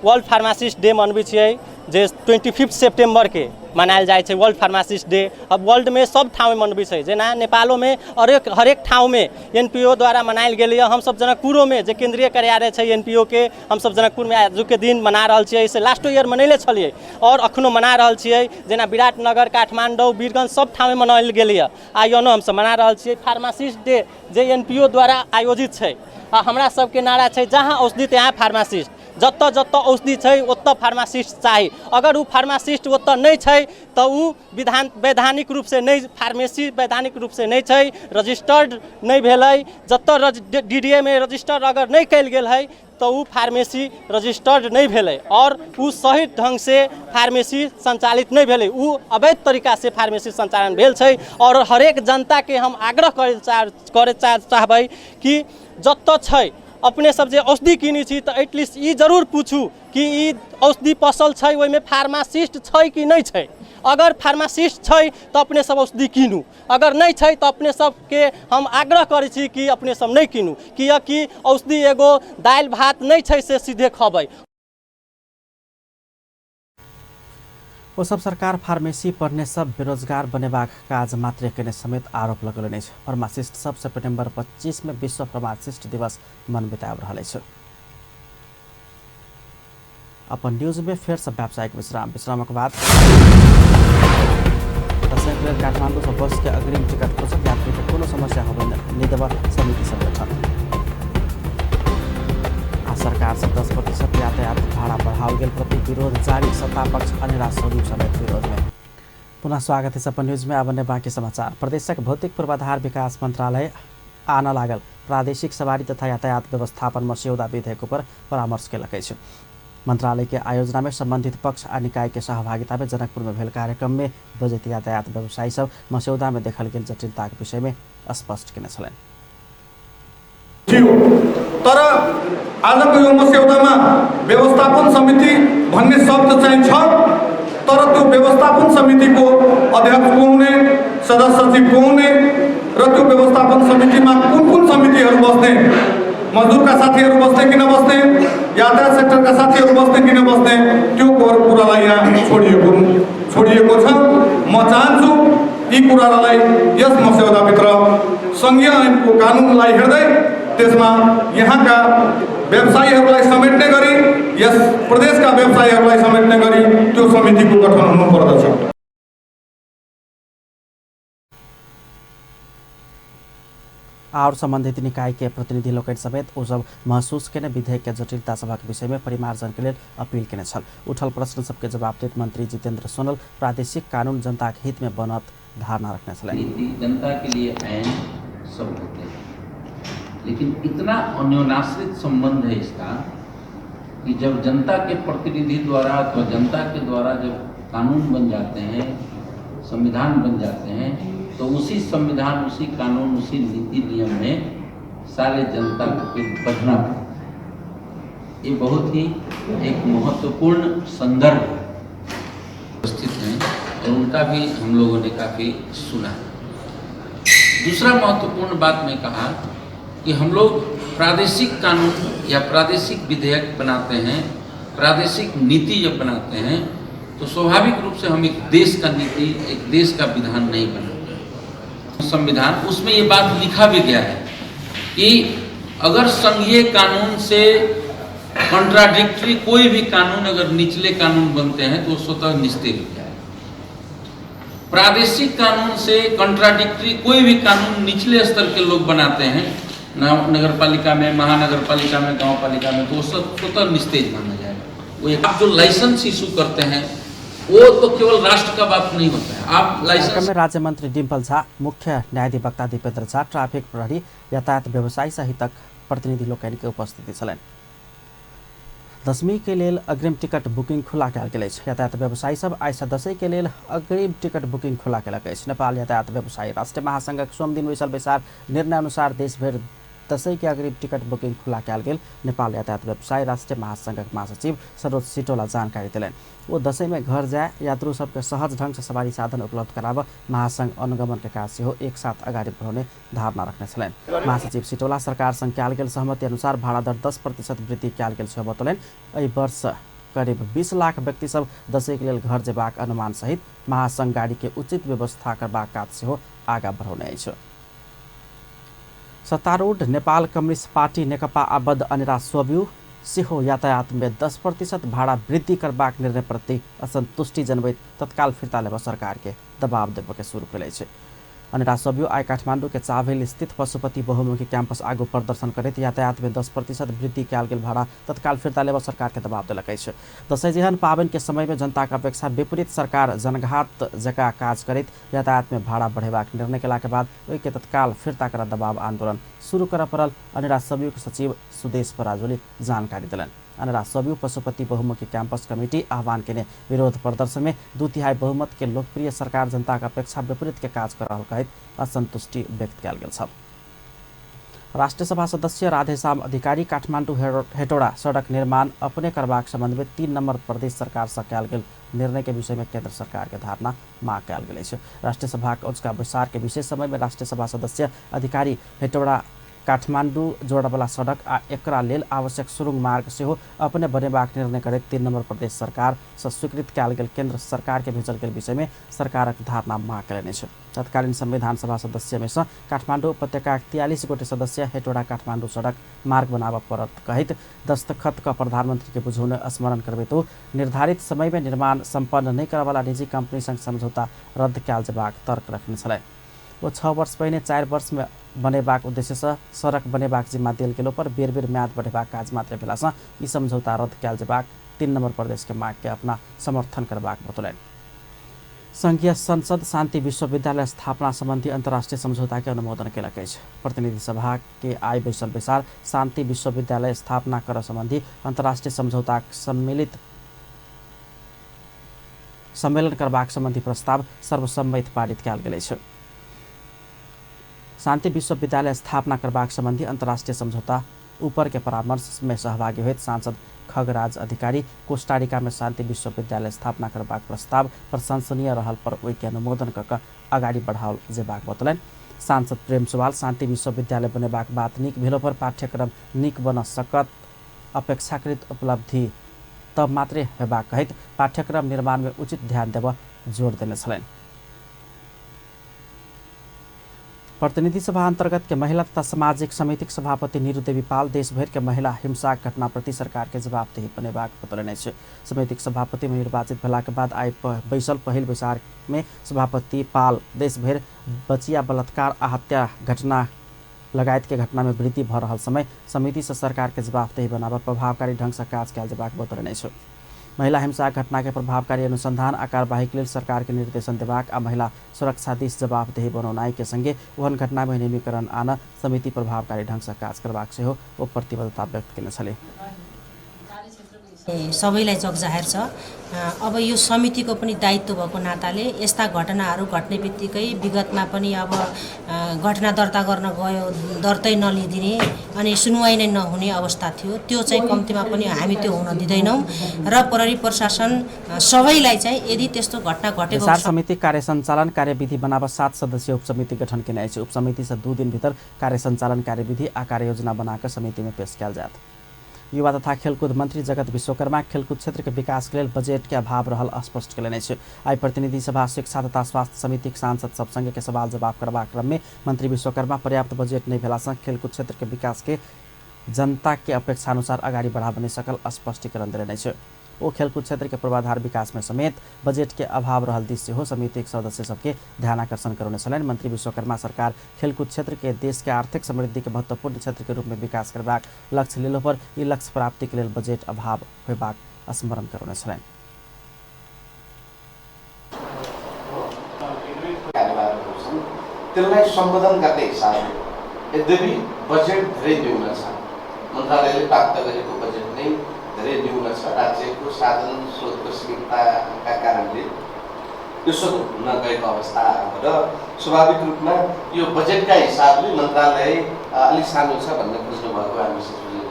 वर्ल्ड फार्मासिस्ट डे मनबै छियै, जे 25 सेप्टेम्बर के मनायल जाइ छै वर्ल्ड फार्मासिस्ट डे। अब वर्ल्डमे सब ठाउँ मनबै छै, जेना नेपालोमे हरेक हरेक ठाउँमे एनपीओ द्वारा मनायल गेलैए। हमसब जनकपुरोमे जे केन्द्रीय कार्यालय छै एनपीओ के, हमसब जनकपुरमे आजुके दिन मना रहल छियै। से लास्टो ईयर मनैले छलियै आओर अखनो मना रहल छियै। जेना विराटनगर, काठमाडौँ, वीरगञ्ज सब ठाउँमे मनायल गेलैए, आइयो हमसब मना रहल छियै फार्मासिस्ट डे, जे एनपीओ द्वारा आयोजित छै। आ हमरा सबके नारा छै जहाँ औषधि त्यहाँ फार्मासिस्ट। जतऽ जतऽ औषधि छै ओतऽ फार्मासिस्ट चाही। अगर ओ फार्मासिस्ट ओतऽ नहि छै तऽ ओ विधान वैधानिक रूपसँ नहि, फार्मेसी वैधानिक रूपसँ नहि छै, रजिस्टर्ड नहि भेलै। जतऽ डीडीए मे रजिस्टर अगर नहि कयल गेल है तऽ ओ फार्मेसी रजिस्टर्ड नहि भेलै आओर ओ सही ढङ्गसँ फार्मेसी सञ्चालित नहि भेलै, ओ अवैध तरीकासँ फार्मेसी सञ्चालन भेल छै। आओर हरेक जनताके हम आग्रह करै चाहबै कि जतऽ छै अपने सब जे औषधि किनै छी तऽ एटलीस्ट ई जरूर पूछू कि ई औषधि पसल छै ओहिमे फार्मासिस्ट छै कि नहि छै। अगर फार्मासिस्ट छै तऽ अपने सब औषधि कीनू, अगर नहि छै तऽ अपने सबके हम आग्रह करै छी कि अपने सब नहि कीनू, किएकि औषधि एगो दालि भात नहि छै से सीधे खबै। ओ सब सरकार फार्मेसी पढ़ने सब बेरोजगार बनेबाक काज मात्रे केने समेत आरोप लगौलनि अछि। फार्मासिस्ट सब सेप्टेम्बर 25 में विश्व फार्मासिस्ट दिवस मनबैत आबि रहल अछि। अपन न्यूज में फेर से व्यावसायिक विश्राम, विश्रामक बाद दशैंक लेल काठमांडू से बस के अग्रिम टिकट खोजक यात्री के कोनो समस्या होबे नहि देबऽ समिति संगठन। आ सरकार से 10% यातायात भाड़ा बढ़ाओल गेल प्रति विरोध जारी, सत्ता पक्ष अनेरा सोनी समेत विरोध में। पुनः स्वागत है अपन न्यूज में। अब बाकी समाचार। प्रदेशक भौतिक पूर्वाधार विकास मंत्रालय आन लागल प्रादेशिक सवारी तथा यातायात व्यवस्थापन मस्यौदा विधेयक पर परामर्श केलक अछि। मंत्रालय के आयोजना में संबंधित पक्ष आ निकाय के सहभागिता में जनकपुर में भेल कार्यक्रम में बजैत यातायात व्यवसायी सब मस्यौदा में देखल गेल जटिलताक विषय में स्पष्ट केने छलनि। तर आजको यो मस्यौदामा व्यवस्थापन समिति भन्ने शब्द चाहिँ छ, तर त्यो व्यवस्थापन समितिको अध्यक्ष को हुने, सदस्य सचिव को हुने र त्यो व्यवस्थापन समितिमा कुन कुन समितिहरू बस्ने, मजदुरका साथीहरू बस्ने कि नबस्ने, यातायात सेक्टरका साथीहरू बस्ने कि नबस्ने, त्यो कुरालाई यहाँ छोडिएको छ। म चाहन्छु यी कुरालाई यस मस्यौदाभित्र सङ्घीय ऐनको कानुनलाई हेर्दै त्यसमा यहाँका व्यवसायीहरूलाई समेट्ने गरी, यस प्रदेशका व्यवसायीहरूलाई समेट्ने गरी त्यो समितिको गठन हुनुपर्दछ। और संबंधित निकाय के प्रतिनिधि लोकनि समेत ओ सब महसूस केने विधेयक के जटिलता सभक विषय में परिमार्जन के लेल अपील केने छल। उठल प्रश्न सबके जवाब दैत मंत्री जितेंद्र सोनल प्रादेशिक कानून जनता के हित में बनत धारणा रखने छलनि। नीति जनता के लिए ऐन सब होते हैं, लेकिन इतना अन्योन्याश्रित संबंध है इसका कि जब जनता के प्रतिनिधि द्वारा अथवा जनता के द्वारा जब कानून बन जाते हैं, संविधान बन जाते हैं, तो उसी संविधान, उसी कानून, उसी नीति नियम में सारे जनता को फिर बंधना पड़ता है। ये बहुत ही एक महत्वपूर्ण संदर्भ उपस्थित हैं और उनका भी हम लोगों ने काफ़ी सुना। दूसरा महत्वपूर्ण बात मैं कहा कि हम लोग प्रादेशिक कानून या प्रादेशिक विधेयक बनाते हैं, प्रादेशिक नीति जब बनाते हैं तो स्वाभाविक रूप से हम एक देश का नीति, एक देश का विधान नहीं बनाते। संविधान उसमें ये बात लिखा भी गया है कि अगर संघीय कानून से कॉन्ट्राडिक्टरी कोई भी कानून अगर निचले कानून बनते हैं तो वो स्वतः निस्तेज हो जाए। प्रादेशिक कानून से कॉन्ट्राडिक्टरी कोई भी कानून निचले स्तर के लोग बनाते हैं, नगर पालिका में, महानगर पालिका में, गांव पालिका में, तो वो सब स्वतः निस्तेज माना जाएगा। वो आप जो लाइसेंस इशू करते हैं वो तो केवल राष्ट्र का बात नहीं होता है। आप लाइसेंस में राज्य मंत्री डिम्पल झा, मुख्य न्यायाधिवक्ता दीपेंद्र झा, ट्राफिक प्रहरी, यातायात व्यवसायी सहितक प्रतिनिधि लोकनि के उपस्थिति छलनि। दशमी के लेल अग्रिम टिकट बुकिंग खुला कयल गेल अछि। यातायात व्यवसायी सब आइ सँ दशैं के लेल अग्रिम टिकट बुकिंग खुला केलक अछि। नेपाल यातायात व्यवसायी राष्ट्रीय महासंघक सोमदिन बैसल बैसार निर्णय अनुसार देशभरि दशैं के अग्रिम टिकट बुकिंग खुला कयल गेल। नेपाल यातायात व्यवसायी राष्ट्रीय महासंघक महासचिव सरोज सिटोला जानकारी देलनि। ओ दशैं में घर जाय यात्रु सबके सहज ढंग से सवारी साधन उपलब्ध कराबऽ महासंघ अनुगमन के काज सेहो एक साथ अगाडि बढ़ाउने धारणा रखने छलनि। महासचिव सिटोला सरकार संग कयल गेल सहमति अनुसार भाड़ा दर 10% वृद्धि कयल गेल सेहो बतौलनि। एहि वर्ष करीब 20 लाख व्यक्ति सब दशैं के लेल घर जेबाक अनुमान सहित महासंघ गाड़ी के उचित व्यवस्था करबाक काज सेहो आगा बढ़ौने अछि। सत्तारूढ़ नेपाल कम्युनिस्ट पार्टी नेकपा आबद्ध अनिरा सोव्यू सेहो यातायात में 10% भाड़ा वृद्धि करबाक निर्णय प्रति असंतुष्टि जनबैत तत्काल फिर्ता लेबऽ सरकार के दबाव देबऽ के शुरू केले अछि। अनिरा सोव्यू आइ काठमांडू के चाभेल स्थित पशुपति बहुमुखी कैंपस आगू प्रदर्शन करैत यातायात में 10% वृद्धि कयल गेल भाड़ा तत्काल फिर्ता लेबऽ सरकार के दबाव देलक अछि। दशैं जेहन पाबनि के समय में जनता के अपेक्षा विपरीत सरकार जनघात जकाँ काज करैत यातायात में भाड़ा बढ़ेबाक निर्णय केला के बाद ओहि के तत्काल फिर्ता करऽ दबाव आंदोलन शुरू करऽ पड़ल। अनिरा सोव्यू के सचिव सुदेश पराजुली जानकारी देलनि। अनिरा सोव्यू पशुपति बहुमुखी कैंपस कमिटी आह्वान केने विरोध प्रदर्शन में 2/3 बहुमत के लोकप्रिय सरकार जनता के अपेक्षा विपरीत के काज कर रहल कहैत असंतुष्टि व्यक्त कयल गेल छल। राष्ट्रीय सभा सदस्य राधेश्याम अधिकारी काठमांडू हेटोड़ा सड़क निर्माण अपने करबाक संबंध में 3 नंबर प्रदेश सरकार से कयल गेल निर्णय के विषय में केंद्र सरकार के धारणा मांग कयल गेल अछि। राष्ट्रीय सभा के औचका बैसार के विशेष समय में राष्ट्रीय सभा सदस्य अधिकारी हेटोड़ा काठमांडू जोड़बला सड़क आ एकरा लेल आवश्यक सुरुंग मार्ग सेहो अपने बनेबाक निर्णय करैत 3 नंबर प्रदेश सरकार सँ स्वीकृत कयल गेल केंद्र सरकार के भेजल गेल विषय में सरकारक धारणा मांग कयलनि अछि। तत्कालीन संविधान सभा सदस्य में सँ काठमांडू उपत्यकाक 43 गोटे सदस्य हेटोड़ा काठमांडू सड़क मार्ग बनाबऽ पड़त कहैत दस्तखत कऽ प्रधानमंत्री के बुझौने स्मरण करबैत ओ निर्धारित समय में निर्माण सम्पन्न नहि करऽवला निजी कंपनी संग समझौता रद्द कयल जेबाक तर्क रखने छलनि। ओ 6 वर्ष पहिने 4 वर्ष में बनेबाक उद्देश्यसँ सड़क बनेबाक जिम्मा देल गेलो पर बेर बेर म्याद बढ़ेबाक काज मात्र भेलासँ ई समझौता रद्द कयल जेबाक 3 नंबर प्रदेश के मांग के अपना समर्थन करबाक बतौलनि। संघीय संसद शान्ति विश्वविद्यालय स्थापना संबंधी अंतर्राष्ट्रीय समझौता के अनुमोदन केलक अछि। प्रतिनिधि सभा के आइ बैसल बैसार शान्ति विश्वविद्यालय स्थापना करऽ संबंधी अंतर्राष्ट्रीय समझौताक सम्मिलित सम्मेलन करबाक संबंधी प्रस्ताव सर्वसम्मति पारित कयल गेल अछि। शान्ति विश्वविद्यालय स्थापना करबाक संबंधी अंतर्राष्ट्रीय समझौता ऊपर के परामर्श में सहभागी होइत सांसद खगराज अधिकारी कोस्टारिका में शान्ति विश्वविद्यालय स्थापना करबाक प्रस्ताव प्रशंसनीय रहल पर ओहि के अनुमोदन कऽ कऽ अगाडि बढ़ाओल जेबाक बतौलनि। सांसद प्रेम सुवाल शान्ति विश्वविद्यालय बनेबाक बात नीक भेलो पर पाठ्यक्रम नीक बन सकत अपेक्षाकृत उपलब्धि तब मात्रे हेबाक कहैत पाठ्यक्रम निर्माण में उचित ध्यान देबऽ जोर देने छलनि। प्रतिनिधि सभा अंतर्गत के महिला तथा सामाजिक समितिक सभापति नीरू देवी पाल देशभरि के महिला हिंसाक घटना प्रति सरकार के जवाबदेही बनेबाक बतौलनि अछि। समितिक सभापति में निर्वाचित भेलाक बाद आइ बैसल पहिल बैसार में सभापति पाल देशभरि बचिया बलात्कार आ हत्या घटना लगायत के घटना में वृद्धि भऽ रहल समय समिति से सरकार के जवाबदेही बनाबऽ प्रभावकारी ढंग से काज कयल जेबाक बतौलनि अछि। महिला हिंसा घटना के प्रभावकारी अनुसंधान आ कार्यवाही के लेल सरकार के निर्देशन देबाक आ महिला सुरक्षा दिस जवाबदेही बनौनाइ के संगे ओहन घटना में नियमीकरण आन समिति प्रभावकारी ढंग से काज करबाक सेहो ओ प्रतिबद्धता व्यक्त केने छलीह। सबैलाई जग जाहेर छ। अब यो समितिको पनि दायित्व भएको नाताले यस्ता घटनाहरू घट्ने बित्तिकै विगतमा पनि अब घटना दर्ता गर्न गयो दर्तै नलिदिने अनि सुनवाई नै नहुने अवस्था थियो, त्यो चाहिँ कम्तीमा पनि हामी त्यो हुन दिँदैनौँ र प्रहरी प्रशासन सबैलाई चाहिँ यदि त्यस्तो घटना घटेको समिति कार्य सञ्चालन कार्यविधि बनाब 7 सदस्यीय उपसमिति गठन केने अछि। उपसमिति से 2 दिन भितर कार्य सञ्चालन कार्यविधि आ कार्ययोजना बनाकर समिति में पेश कयल जायत। युवा तथा खेलकुद मंत्री जगत विश्वकर्मा खेलकुद क्षेत्र के विकास के लेल बजट के अभाव रहल स्पष्ट कयलनि अछि। आइ प्रतिनिधि सभा शिक्षा तथा स्वास्थ्य समितिक सांसद सब संगे के सवाल जवाब करबाक क्रम में मंत्री विश्वकर्मा पर्याप्त बजट नहि भेला सँ खेलकुद क्षेत्र के विकास के जनता के अपेक्षा अनुसार अगाडि बढ़ाब नहि सकल स्पष्टीकरण देलनि अछि। ओ खेलकुद क्षेत्र के पूर्वाधार विकास में समेत बजट के अभाव रहल दिस सेहो समितिक सदस्य सबके ध्यानाकर्षण करौने छलनि। मंत्री विश्वकर्मा सरकार खेलकुद क्षेत्र के देश के आर्थिक समृद्धि के महत्वपूर्ण क्षेत्र के रूप में विकास करबाक लक्ष्य लेलो पर ई लक्ष्य प्राप्ति के लेल बजट अभाव होयबाक स्मरण करौने छलनि। त्यसलाई सम्बोधन गर्ने हिसाबले यद्यपि बजेट धेरै न्यून छ, मन्त्रालयले प्राप्त गरेको बजेट नै धेरै न्यून छ, राज्यको साधन स्रोतको सीमितताका कारणले यो सब हुन गएको अवस्था र स्वाभाविक रूपमा यो बजेटका हिसाबले मन्त्रालय अलिक सानो छ भन्न खोज्नु भएको हामी बुझिने।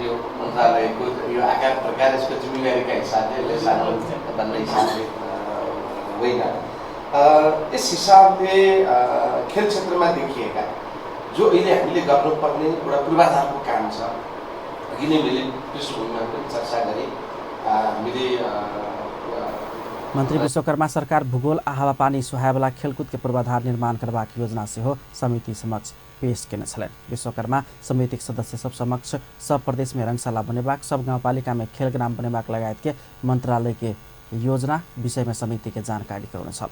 यो मन्त्रालयको यो आकार प्रकार यसको जिम्मेवारीका हिसाबले यसलाई सानो भन्ने हिसाबले होइन। यस हिसाबले खेल क्षेत्रमा देखिएका जो अहिले हामीले गर्नुपर्ने एउटा पूर्वाधारको काम छ, अघि नै मैले पृष्ठभूमिमा पनि चर्चा गरेँ। हामीले मंत्री विश्वकर्मा सरकार भूगोल आ हावापानी सोहायवला खेलकुद के पूर्वाधार निर्माण करबाक योजना सेहो समिति समक्ष पेश केने छलनि। विश्वकर्मा समितिक सदस्य सब समक्ष सब प्रदेश में रंगशाला बनेबाक, सब गाउँपालिका में खेल ग्राम बनेबाक लगायत के मंत्रालय के योजना विषय में समिति के जानकारी करौने छल।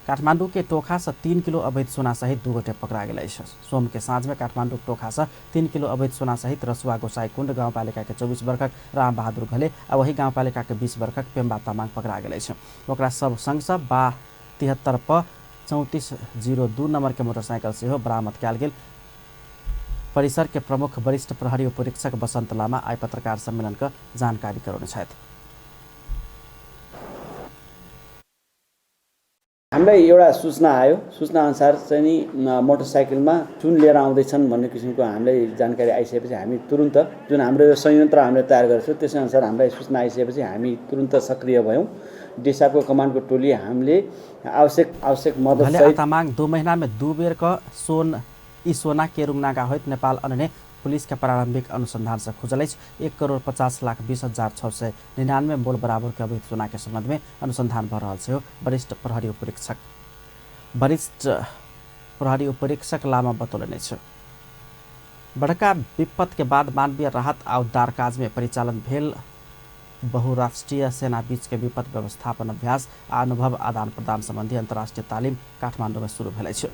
काठमांडू के टोखा से 3 किलो अवैध सोना सहित 2 गोटे पकड़ा गेल अछि। सोम के साँझ में काठमांडू टोखा से 3 किलो अवैध सोना सहित रसुआ गोसाईकुंड गाउँपालिका के 24 वर्षक राम बहादुर घले आ वही गाउँपालिका के 20 वर्षक पेम्बा तामाङ पकड़ा गेल अछि। ओकरा सब संग बा 73 प 3402 नंबर के मोटरसाइकिल सेहो बरामद कयल गेल। परिसर के प्रमुख वरिष्ठ प्रहरी उपरीक्षक बसंत लामा आइ पत्रकार सम्मेलन क जानकारी करौने छथि। हामीलाई एउटा सूचना आयो, सूचना अनुसार चाहिँ नि मोटरसाइकलमा चुन लिएर आउँदैछन् भन्ने किसिमको हामीलाई जानकारी आइसकेपछि हामी तुरुन्त जुन हाम्रो यो संयन्त्र हामीले तयार गरेको छौँ त्यसै अनुसार हामीलाई सूचना आइसकेपछि हामी तुरुन्त सक्रिय भयौँ। डिसाको कमान्डको टोली हामीले आवश्यक आवश्यक मद्दत सहित तामाङ 2 महीना में 2 बेर क सोन ई सोना केरुङनागा होइत नेपाल अनने पुलिस के प्रारंभिक अनुसंधान से खुजल अछि। 1,50,20,699 मोल बराबर के अवैध सोना के संबंध में अनुसंधान भ रहल छै। वरिष्ठ प्रहरी उपरीक्षक लामा बतौलनि अछि। बड़का विपत्त के बाद मानवीय राहत आ उद्धार काज में परिचालन भेल बहुराष्ट्रीय सेना बीच के विपत्त व्यवस्थापन अभ्यास आ अनुभव आदान प्रदान संबंधी अंतर्राष्ट्रीय तालिम काठमांडू में शुरू भेल अछि।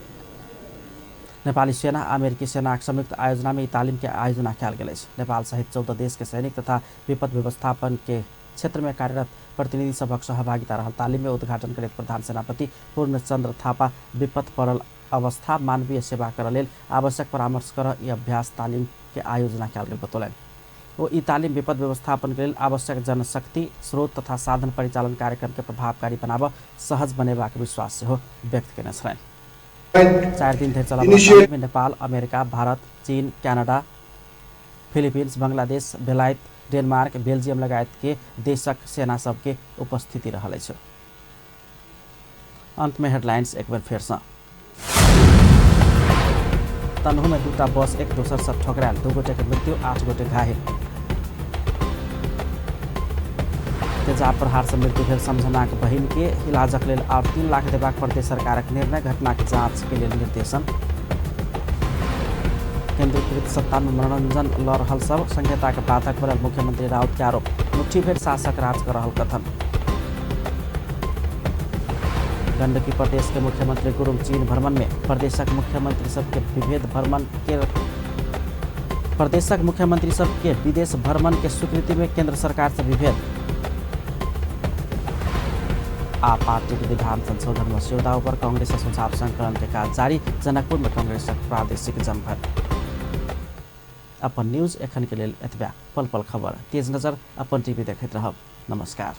नेपाली सेना अमेरिकी सेनाक संयुक्त आयोजना में ई तालिम के आयोजना कयल गेल अछि। नेपाल सहित 14 देश के सैनिक तथा विपत्त व्यवस्थापन के क्षेत्र में कार्यरत प्रतिनिधि सभक सहभागिता रहल तालिम में उद्घाटन करैत प्रधान सेनापति पूर्णचंद्र थापा विपत्त पड़ल अवस्था मानवीय सेवा कर लेल आवश्यक परामर्श कर ई अभ्यास तालिम के आयोजना कयल गेल बतौलनि। ओ ई तालिम विपत्त व्यवस्थापन के लेल आवश्यक जनशक्ति स्रोत तथा साधन परिचालन कार्यक्रम के प्रभावकारी बनाब सहज बनेबाक विश्वास सेहो व्यक्त केने छलनि। 4 दिन धरि चलल में नेपाल, अमेरिका, भारत, चीन, कनाडा, फिलिपिन्स, बंगलादेश, बेलायत, डेनमार्क, बेल्जियम लगायत के देशक सेना सबके उपस्थिति रहल अछि। अंत में हेडलाइंस एक बेर फेर सँ। तनहु में 2 बस एक दोसर से ठोकरायल, 2 गोटे के मृत्यु, 8 गोटे घायल। तेजाब प्रहार से मृत्यु भेल समझनाक बहिन के इलाजक लेल आब 3 लाख देबाक प्रदेश सरकारक निर्णय, घटनाक जांच के लेल निर्देशन। केंद्रीकृत सत्ता में मनोरंजन ल रहल सब संहिता के बाधक बनल मुख्यमंत्री राउत के आरोप, मुट्ठी भरि शासक राज कर रहल कथन। गंडकी प्रदेश के मुख्यमंत्री गुरुङ चीन भ्रमण में प्रदेशक मुख्यमंत्री सबके विभेद भ्रमण के प्रदेशक मुख्यमंत्री सबके विदेश भ्रमण के स्वीकृति में केंद्र सरकार से विभेद। आ पार्टी के विधान संशोधन मस्यौदा पर कांग्रेस सुझाव संकलन के काज जारी, जनकपुर में कांग्रेसक प्रादेशिक जमघट। अपन न्यूज एखन के लेल एतबा। पल पल खबर तेज नजर अपन टीवी देखैत रहब। नमस्कार।